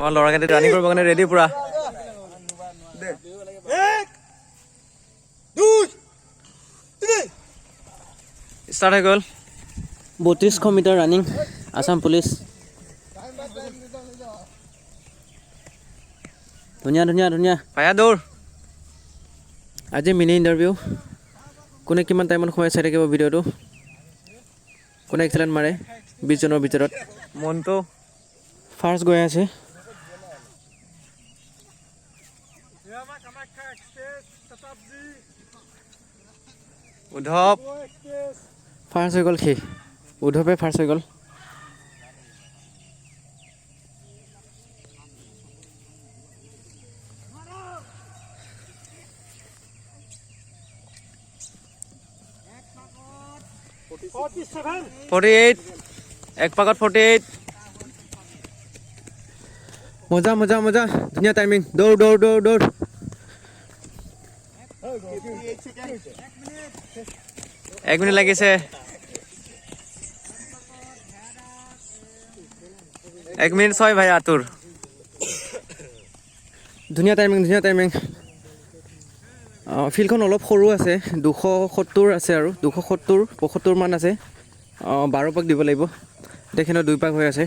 আমাৰ ল'ৰাকেইটা ৰানিং কৰিবৰ কাৰণে ৰেডি পুৰা। এক, দুই, তিনি। ষ্টাৰ্ট হৈ গ'ল। 3200 metre running, Assam police. ধুনীয়া, ধুনীয়া, ধুনীয়া। ভাইয়া, দৌৰ। আজি মিনি ইণ্টাৰভিউ, কোনে কিমান টাইমত সোমাই চাই থাকিব ভিডিঅ'টো। কোনে এক্সেলেণ্ট মাৰে 20জনৰ ভিতৰত। মনটো। ফাৰ্ষ্ট গৈ আছে। কামাখ্যা এক্সপ্ৰেছ, শতাব্দী। উদ্ধৱ। এক্সপ্ৰেছ। ফাৰ্ষ্ট হৈ গ'ল সি, উদ্ধৱে ফাৰ্ষ্ট হৈ গ'ল। 47। 48, এক পাকত 48। মজা, মজা, মজা, ধুনীয়া টাইমিং। দৌৰ, দৌৰ, দৌৰ, দৌৰ। 1 মিনিট লাগিছে। 1 মিনিট 6, ভাইয়া তোৰ। ধুনীয়া টাইমিং, ধুনীয়া টাইমিং। ফিল্ডখন অলপ সৰু আছে, 270 আছে আৰু 270 75মান আছে। 12 পাক দিব লাগিব। তেখেতৰ 2 পাক হৈ আছে।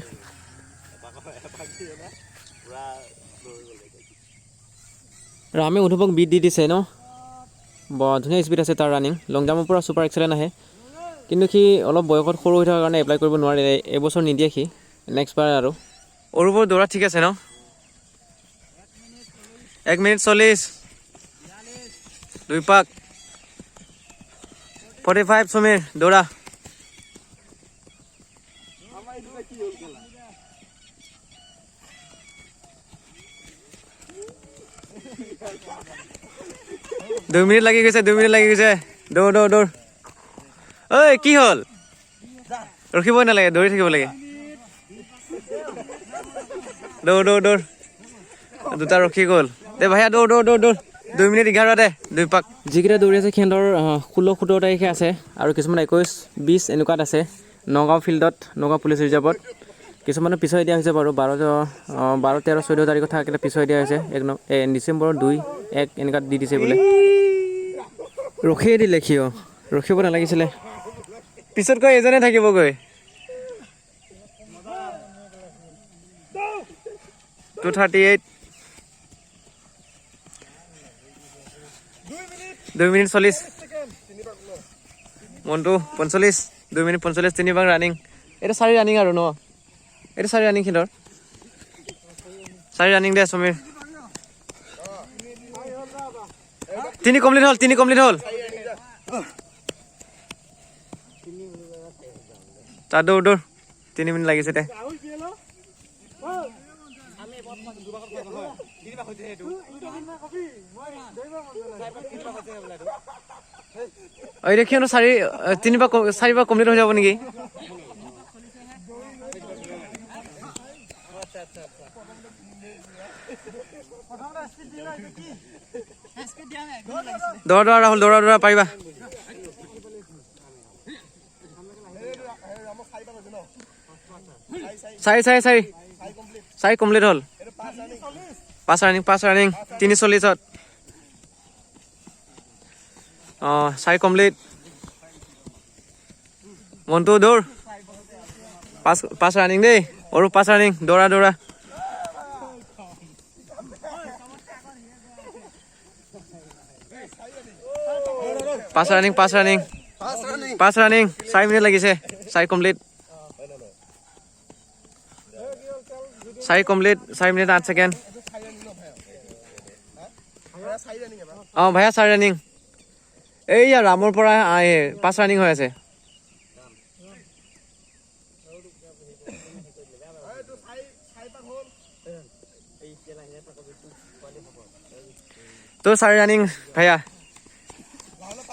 ৰামে উদ্ধৱক বিট দি দিছে ন। বৰ ধুনীয়া স্পীড আছে তাৰ। ৰানিং, লং জাম্পৰ পৰা ছুপাৰ এক্সেলেণ্ট আহে। কিন্তু সি অলপ বয়সত সৰু হৈ থকাৰ কাৰণে এপ্লাই কৰিব নোৱাৰিলে। এইবছৰ নিদিয়ে সি, নেক্সট বাৰ আৰু। অৰূপৰ দৌৰা ঠিক আছে ন? 1 মিনিট 40, 2 পাক। 45। সমীৰ, দৌৰা। 2 মিনিট লাগি গৈছে, 2 মিনিট লাগি গৈছে। দৌৰ, দৌৰ, দৌৰ। ঐ, কি হ'ল? ৰখিবই নালাগে, দৌৰি থাকিব লাগে। দৌৰ, দৌৰ, দৌৰ। দুটা ৰখি গ'ল দে। ভাইয়া, দৌৰ, দৌৰ, দৌৰ, দৌৰ। 2 মিনিট 11 দে, 2 পাক। যিকেইটা দৌৰি আছে, সিহঁতৰ 16 17 তাৰিখে আছে আৰু কিছুমান 21 20 এনেকুৱাত আছে নগাঁও ফিল্ডত, নগাঁও পুলিচ ৰিজাৰ্ভত। কিছুমানৰ পিছুৱাই দিয়া হৈছে বাৰু। 12, 13, 14 তাৰিখত থাকিলে পিছুৱাই দিয়া হৈছে। 1 ডিচেম্বৰৰ 2, 1 এনেকুৱাত দি দিছে বোলে। ৰখিয়ে দিলে সিও, ৰখিব নালাগিছিলে। পিছত গৈ এজনে থাকিবগৈ। 2:38। 2 মিনিট 40। মনটো 45। 2 মিনিট 45, 3 পাক ৰানিং। এইটো চাৰি ৰানিং আৰু ন? এইটো চাৰি ৰানিং, সিহঁতৰ চাৰি ৰানিং দে। সমীৰ, তিনি কমপ্লিট হ'ল, তিনি কমপ্লিট হ'ল। তাত দৌৰ, দৌৰ। 3 মিনিট লাগিছে দে। ৰাহুল কি হলো? অ, এতিয়া সিহঁতৰ চাৰি, 3 পাক, 4 পাক কমপ্লিট হৈ যাব নেকি? দৌৰা, দৌৰা ৰাহুল, দৌৰা, দৌৰা, পাৰিবা। চাৰি, চাৰি, চাৰি, চাৰি কমপ্লিট হ'ল। পাঁচ ৰানিং, পাঁচ ৰানিং, 3:40ত। অঁ, চাৰি কমপ্লিট। মনটো, দৌৰ। পাঁচ, পাঁচ ৰানিং দেই। অৰু, পাঁচ ৰানিং, দৌৰা, দৌৰা। পাঁচ ৰানিং, পাঁচ ৰানিং, পাঁচ ৰানিং। 4 মিনিট লাগিছে। চাৰি কমপ্লিট, চাৰি কমপ্লিট, 4 মিনিট 8 ছেকেণ্ড। অঁ ভাইয়া, চাৰি ৰানিং। এইয়া ৰামৰ পৰা এই পাঁচ ৰানিং হৈ আছে। তোৰ চাৰি ৰানিং ভাইয়া,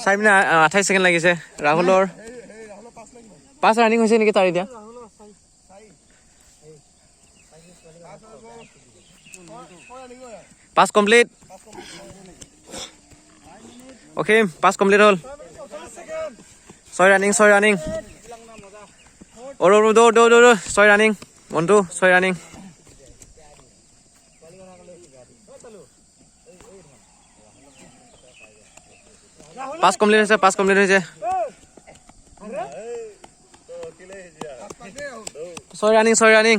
4 মিনিট 28 ছেকেণ্ড লাগিছে। ৰাহুলৰ পাঁচ ৰানিং হৈছে নেকি তাৰ এতিয়া? পাঁচ কমপ্লিট। অসীম, পাঁচ কমপ্লিট হ'ল। ছয় ৰানিং, ছয় ৰানিং। অৰু, অৰু, দৌৰ, দৌৰ, দৌৰ। ছয় ৰানিং। মণ্টু, ছয় ৰানিং। পাঁচ কমপ্লিট হৈছে, 5 কমপ্লিট হৈছে। 6 ৰানিং, 6 ৰানিং।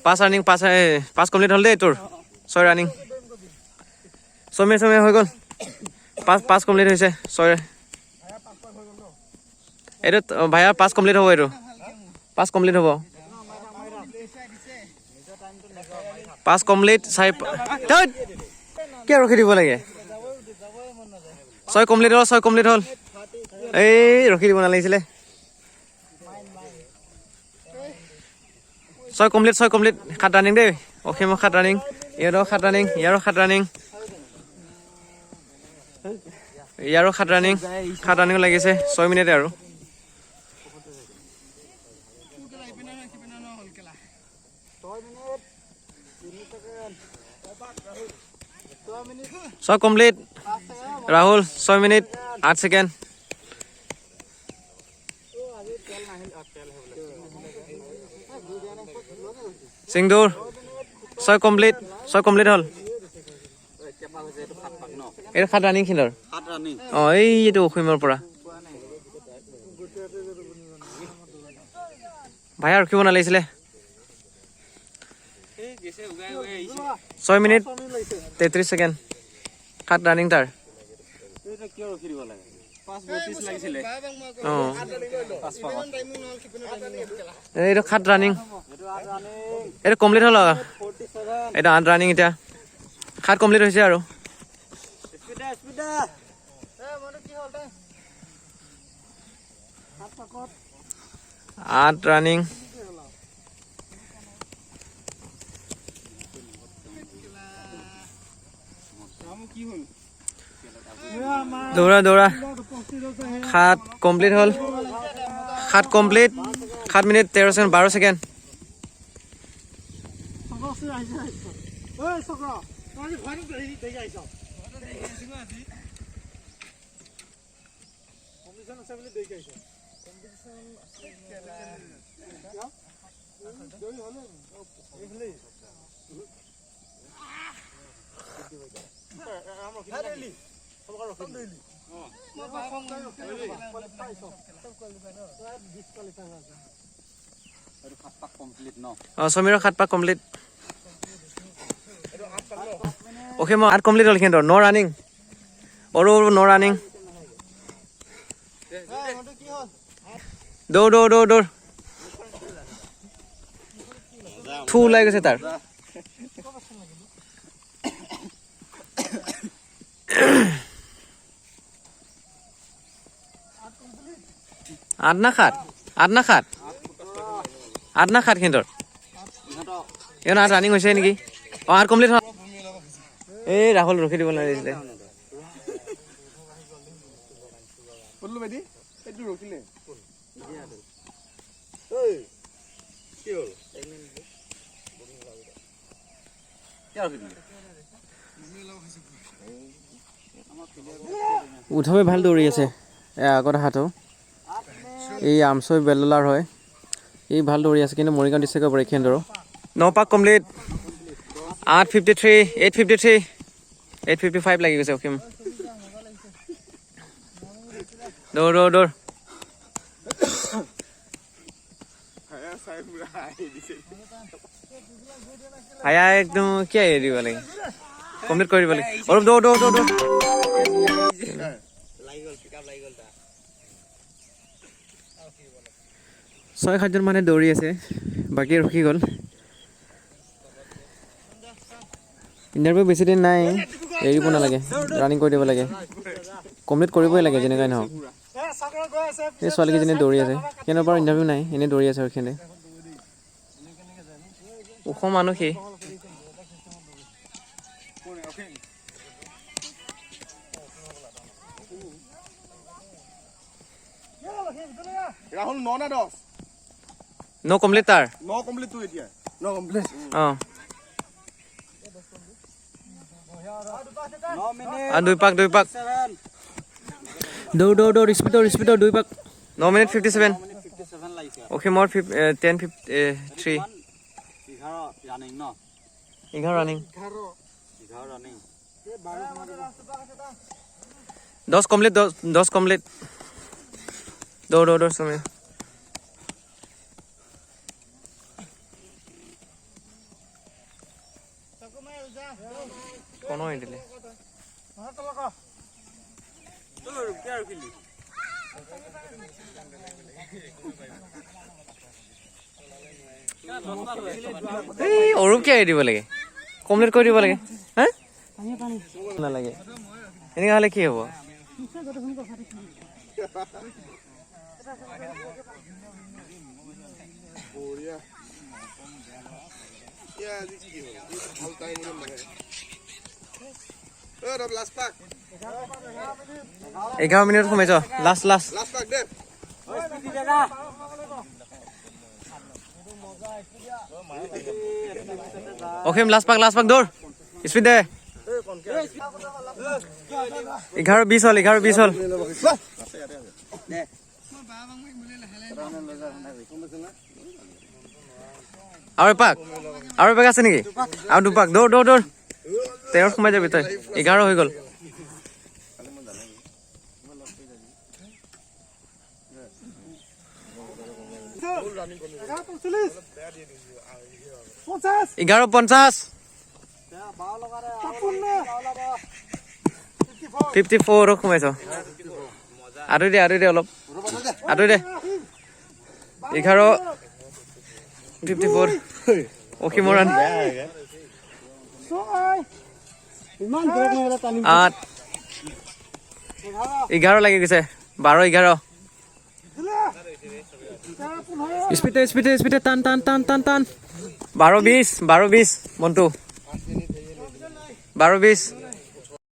5 ৰানিং, 5 কমপ্লিট হ'ল দেই তোৰ। 6 ৰানিং, 6 মিনিট, 6 মিনিট হৈ গ'ল। 5 কমপ্লিট হৈছে, 6। এইটো ভাইয়া 5 কমপ্লিট হ'ব, এইটো 5 কমপ্লিট হ'ব। 5 কমপ্লিট, 4। কিয় ৰখি দিব লাগে? 6 কমপ্লিট হ'ল, 6 কমপ্লিট হ'ল। এই ৰখি দিব নালাগিছিলে। 6 কমপ্লিট, 6 কমপ্লিট। 7 ৰানিং দেই। অসীমৰ 7 ৰানিং, ইয়াৰো 7 ৰানিং, ইয়াৰো 7 ৰানিং, ইয়াৰো 7 ৰানিং। 7 ৰানিং লাগিছে, 6 মিনিটে আৰু। 6 কমপ্লিট ৰাহুল, 6 মিনিট 8 ছেকেণ্ড। সিংদুৰ 6 কমপ্লিট, 6 কমপ্লিট হ'ল। এইটো 7 ৰানিং সিহঁতৰ। অঁ, এইটো অসীমৰ পৰা ভাইয়া ৰখিব নালাগিছিলে। 6 মিনিট 33 ছেকেণ্ড, 7 ৰানিং তাৰ। অঁ, এইটো 7 ৰানিং, এইটো কমপ্লিট হ'ল। এইটো 8 ৰানিং, এতিয়া 7 কমপ্লিট হৈছে আৰু। 8 ৰানিং। দৌৰা দৌৰা। 7 কমপ্লিট হ'ল, 7 কমপ্লিট, 7 মিনিট 13 ছেকেণ্ড, 12 ছেকেণ্ড। অঁ, সমীৰৰ 7 পাক কমপ্লিট। অ'কে, মই 8 কমপ্লিট হ'ল সিহঁতৰ। ন ৰানিং, অৰু ন ৰানিং। দৌৰ দৌৰ দৌৰ দৌৰ। থু ওলাই গৈছে তাৰ। 8 না 7? 8 না 7? 8 না 7 সিহঁতৰ? ইহঁতৰ 8 ৰানিং হৈছে নেকি? অঁ, 8 কমপ্লিট হ'ল। এই ৰাহুল ৰখি দিব নালাগিছিলে। উদ্ধৱে ভাল দৌৰি আছে। আগত অহাটো এই আমচৈ বেলডলাৰ হয়, এই ভাল দৌৰি আছে, কিন্তু মৰিগাঁও ডিষ্ট্ৰিক্টৰ পৰা এইখিনি। 9 পাক কমপ্লিট, 8:53, 8:53, 8:55 লাগি গৈছে অসীম। দৌৰ দৌৰ দৌৰ। ভাইয়া একদম কি আহি দিব লাগে, কমপ্লিট কৰি দিব লাগে। অলপ দৌৰ দৌৰ দৌৰ দৌৰ। 6 7জন মানে দৌৰি আছে, বাকী ৰখি গ'ল। ইণ্টাৰভিউ বেছি দিন নাই, এৰিব নালাগে, ৰানিং কৰি দিব লাগে, কমপ্লিট কৰিবই লাগে যেনেকুৱাই নহওক। এই ছোৱালীকেইজনী দৌৰি আছে, সিহঁতৰ বাৰু ইণ্টাৰভিউ নাই, এনেই দৌৰি আছে আৰু সিহঁতে। ওখ মানুহ সি। ৰাহুল 9 না 10? 9 কমপ্লিট তাৰ। 9 কমপ্লিট তোৰ এতিয়া। 9 কমপ্লিট। অঁ, আৰু 2 পাক, 2 পাক। দৌৰ দৌৰ দৌৰ, স্পীডৰ স্পীডৰ, 2 পাক। 9 minute 57। অসীমৰ 10:53। 11 running. 10 complete, 10, 10 complete. দৌৰ, দৌৰ, দৌৰ সমীৰ। কোনো নিদিলে। এই অৰূপ, কিয় এৰি দিব লাগে? কমপ্লিট কৰি দিব লাগে। হা, নালাগে। এনেকুৱা হ'লে কি হ'ব? বঢ়িয়া। এতিয়া আজি কি হ'ল? ভাল টাইম লাষ্ট পাক। 11 মিনিট সোমাইছ। Last, last. Last পাক দে। অসীম, লাষ্ট পাক, লাষ্ট পাক, দৌৰ, স্পীড দে। 11:20 হ'ল, 11:20 হ'ল। আৰু এপাক, আৰু এপাক আছে নেকি? আৰু দুপাক। দৌৰ, দৌৰ, দৌৰ। 13ত সোমাই যাবি তই। 11 হৈ গ'ল। 11:45, 50। 11:50। 56। 54ত সোমাইছ। আঁতৰি দে, আঁতৰি দে, অলপ আঁতৰি দে। 11:54 অসীমৰ ৰান। 6। ইমান ব্ৰেক নহ'লে টানি। 8, 11 লাগি গৈছে। 12, 11। 13, 15। স্পীডে, স্পীডে, স্পীডে, টান, টান, টান, টান, টান। 12:20, 12:20 মণ্টু, 12:20।